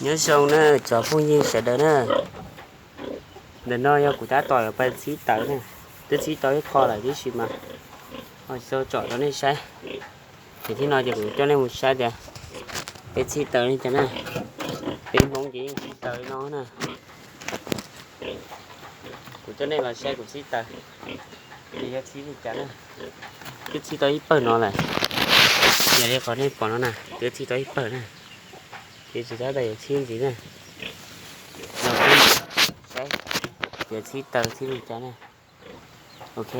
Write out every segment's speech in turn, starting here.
Nyob zoo na cov phooj ywg sawv daws na. Ntawm no yog kuv tab tom yuav pais txhib taws na. Twb txhib tau ib qho lawm tib si mas ho tsis tau tsom rau nej saib. Ces thib no ces kuv coj nej mus saib tias peb txhib taws li cas na. Peb Hmoob ces yeej txhib taws li no na. Kuv coj nej los saib kuv txhib taws, ces yog txhib li cas na. Twb txhib tau ib pawg no lawm. Yog li qhov nej pom no na, twb txhib tau ib pawg na. Ces tsis tab tas yuav txhib ntxiv na. Los saib, yuav txhib taws txhib li cas na. Ok.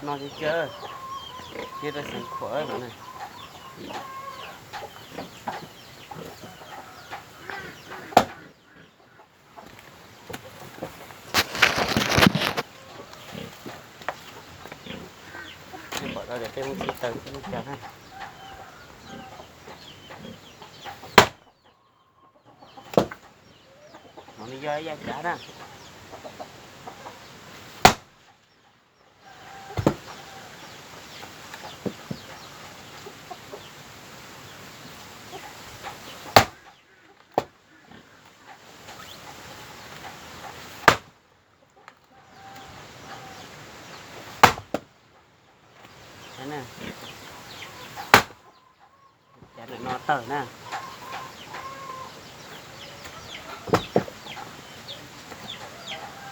No ces cia, cia rau xeev khuam no na. Nej pom tau tias peb Hmoob txhib taws txhib li cas na. Hmoob li yog ib yam cav na. Cov no tawg na.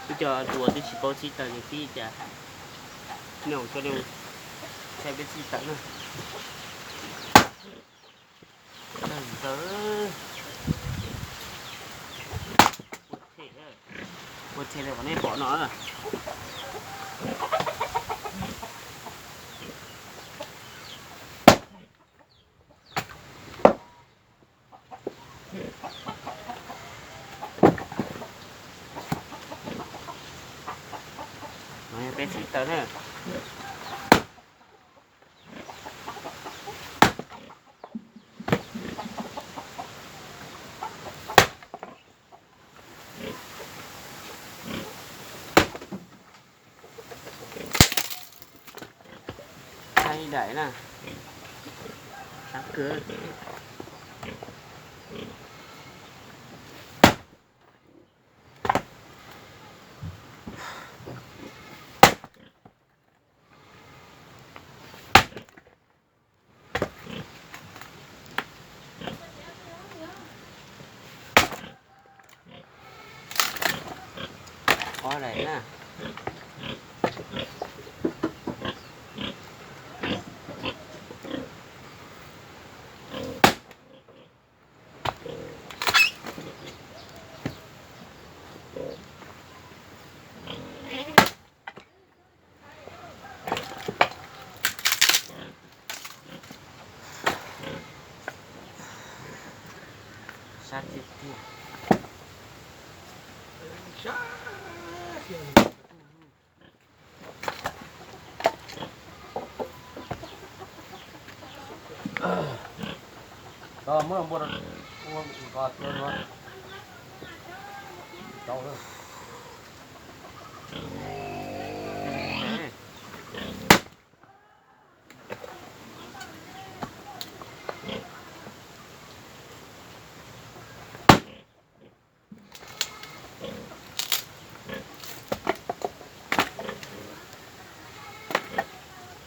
Ib co duav twb tsis paub txhib taws ces txhib cas. Nej mus coj nej saib peb txhib taws na. Tawg ntawd. Ua them, ua them li qhov nej pom no. No yog peb txhib taws na. Ib daim na, sab kawg. Ob daim na. Sab tiag tiag.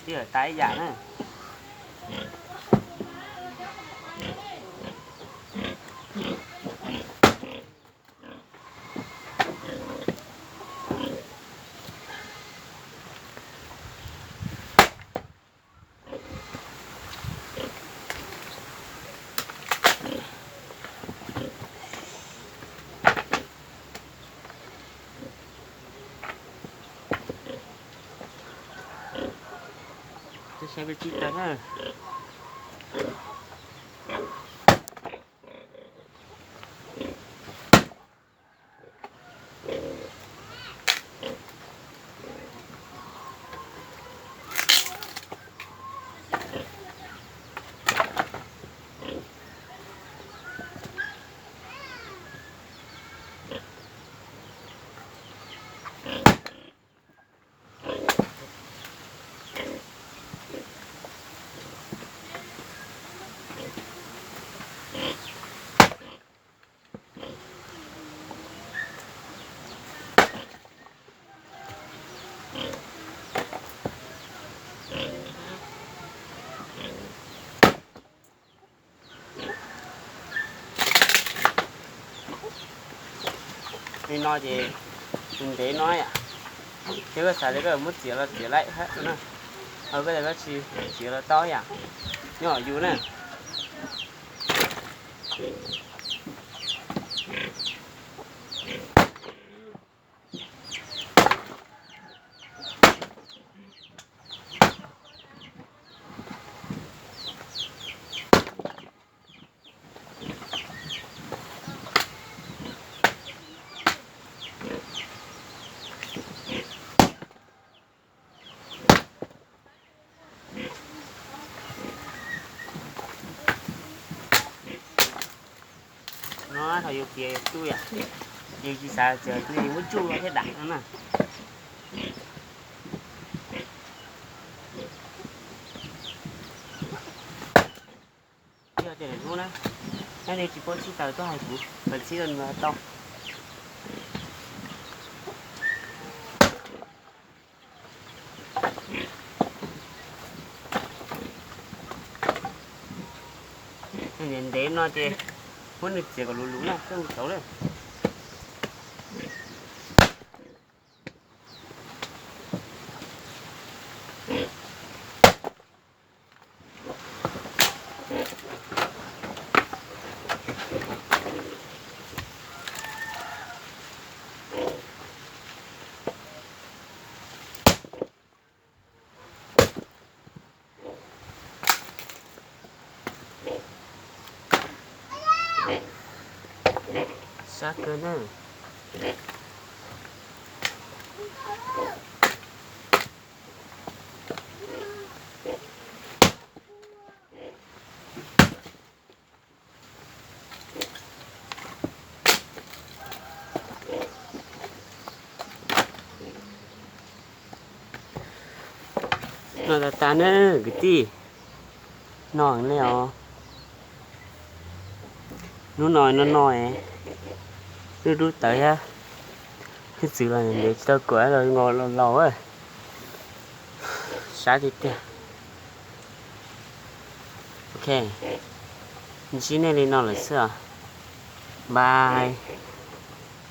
Twb yog tab ib yam na. Saib peb txhib taws na. No ces ntev no yom, thiab koj xav tias koj muab txiav los txiav laim hab na, ho koj tias koj tsis txiav los tau yom, nyob yus na. No thaum yus tiav yus tsuj yom, yus tsis xav txiav tsuj yus muab tsuj thiab dam no na. Yog tias lwm hnub na, nyob li tsis paub txhib taws tuaj hais kuv, kuv txhib rau nws tau. Ntev ntev no ces muab nws txiav kom luv luv na, coj mus tauv lawm. Sab kawg na. No tas tas na kwv tij, no ne os. Hnub no no no, dub dub tawv thiab, hwj txwv los ntev tsis tau kuam los nkaus los laus. Sab tiag tiag. Ok, ntsib nej li no lawm xwb os. Bye.